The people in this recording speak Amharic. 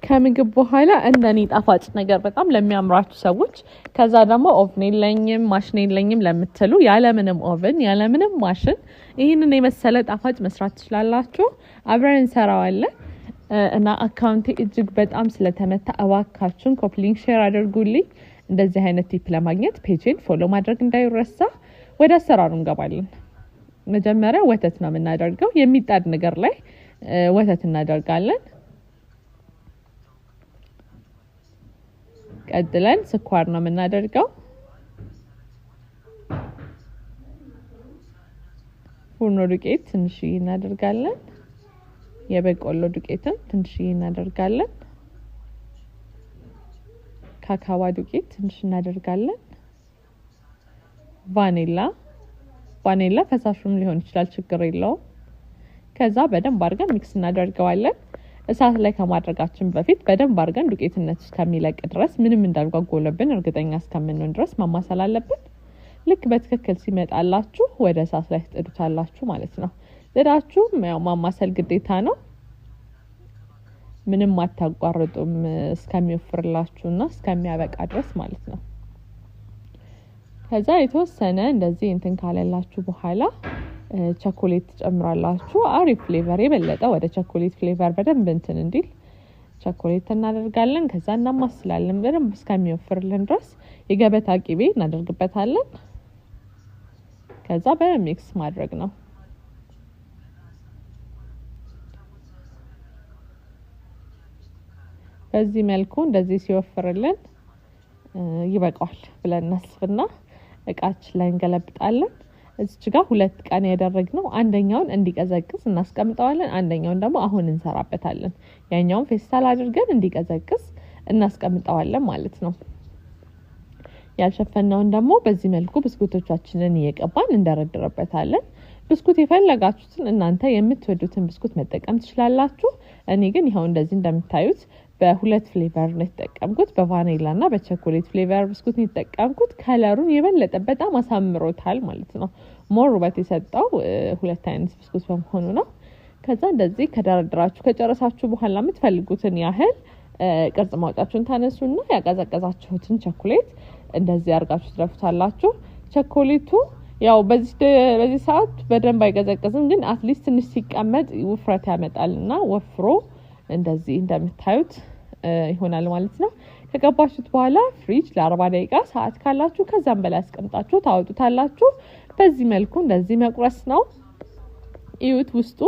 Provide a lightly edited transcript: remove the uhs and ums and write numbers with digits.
ከምግብ በኋላ እንደኔ ጣፋጭ ነገር በጣም ለሚያምራችሁ ሰዎች፣ ከዛ ደግሞ oven የለኝም ማሽን የለኝም ለምትሉ፣ ያለምንም oven ያለምንም ማሽን ይህንን የመሰለ ጣፋጭ መስራት ትችላላችሁ። አብረን እንሰራዋለን። እና account ኤ እጅግ በጣም ስለተመታ እባካችሁን copy link share አድርጉልኝ። እንደዚህ አይነት tip ለማግኘት page ን follow ማድረግ እንዳይረሳ። ወደ አሰራሩ እንገባለን። መጀመሪያ ወተት ነው የምናደርገው። የሚጣድ ነገር ላይ ወተት እናደርጋለን። ቀጥለን ስኳር ነው የምናደርገው። ፉርኖ ዱቄት ትንሽዬ እናደርጋለን። የበቆሎ ዱቄትም ትንሽዬ እናደርጋለን። ካካዋ ዱቄት ትንሽ እናደርጋለን። ቫኒላ፣ ቫኒላ ፈሳሹም ሊሆን ይችላል፣ ችግር የለውም። ከዛ በደንብ አድርገን mix እናደርገዋለን። እሳት ላይ ከማድረጋችን በፊት በደንብ አድርገን ዱቄትነቱ እስከሚለቅ ድረስ፣ ምንም እንዳልጓጎለብን እርግጠኛ እስከምንሆን ድረስ ማማሰል አለብን። ልክ በትክክል ሲመጣላችሁ ወደ እሳት ላይ ትጥዱታላችሁ ማለት ነው። ጥዳችሁ ያው ማማሰል ግዴታ ነው። ምንም አታቋርጡም እስከሚወፍርላችሁና እስከሚያበቃ ድረስ ማለት ነው። ከዛ የተወሰነ እንደዚህ እንትን ካለላችሁ በኋላ ቸኮሌት ትጨምራላችሁ። አሪፍ flavor፣ የበለጠ ወደ ቸኮሌት flavor በደንብ እንትን እንዲል ቸኮሌት እናደርጋለን። ከዛ እናማስላለን በደንብ እስከሚወፍርልን ድረስ። የገበታ ቂቤ እናደርግበታለን። ከዛ በደንብ mix ማድረግ ነው። በዚህ መልኩ እንደዚህ ሲወፍርልን ይበቃዋል ብለን እናስብና እቃችን ላይ እንገለብጣለን። እዚች ጋር ሁለት ቀን ያደረግነው አንደኛውን እንዲቀዘቅዝ እናስቀምጠዋለን። አንደኛውን ደግሞ አሁን እንሰራበታለን። ያኛውን ፌስታል አድርገን እንዲቀዘቅዝ እናስቀምጠዋለን ማለት ነው። ያልሸፈነውን ደግሞ በዚህ መልኩ ብስኩቶቻችንን እየቀባን እንደረድርበታለን። ብስኩት የፈለጋችሁትን፣ እናንተ የምትወዱትን ብስኩት መጠቀም ትችላላችሁ። እኔ ግን ይኸው እንደዚህ እንደምታዩት በሁለት flavor ነው የተጠቀምኩት። በቫኒላ እና በቸኮሌት flavor ብስኩት ነው የተጠቀምኩት። Color ኡን የበለጠ በጣም አሳምሮታል ማለት ነው። More ውበት የሰጠው ሁለት አይነት ብስኩት በመሆኑ ነው። ከዛ እንደዚህ ከደረደራችሁ ከጨረሳችሁ በኋላ የምትፈልጉትን ያህል ቅርጽ ማውጫችሁን ታነሱና ያቀዘቀዛችሁትን ቸኮሌት እንደዚህ አድርጋችሁ ትደፉታላችሁ። ቸኮሌቱ ያው በዚህ ሰዓት በደንብ አይቀዘቅዝም፣ ግን at least ትንሽ ሲቀመጥ ውፍረት ያመጣልና ወፍሮ እንደዚህ እንደምታዩት ይሆናል ማለት ነው። ከቀባችሁት በኋላ ፍሪጅ ለ40 ደቂቃ፣ ሰዓት ካላችሁ ከዛም በላይ አስቀምጣችሁ ታወጡታላችሁ። በዚህ መልኩ እንደዚህ መቁረስ ነው። እዩት ውስጡ።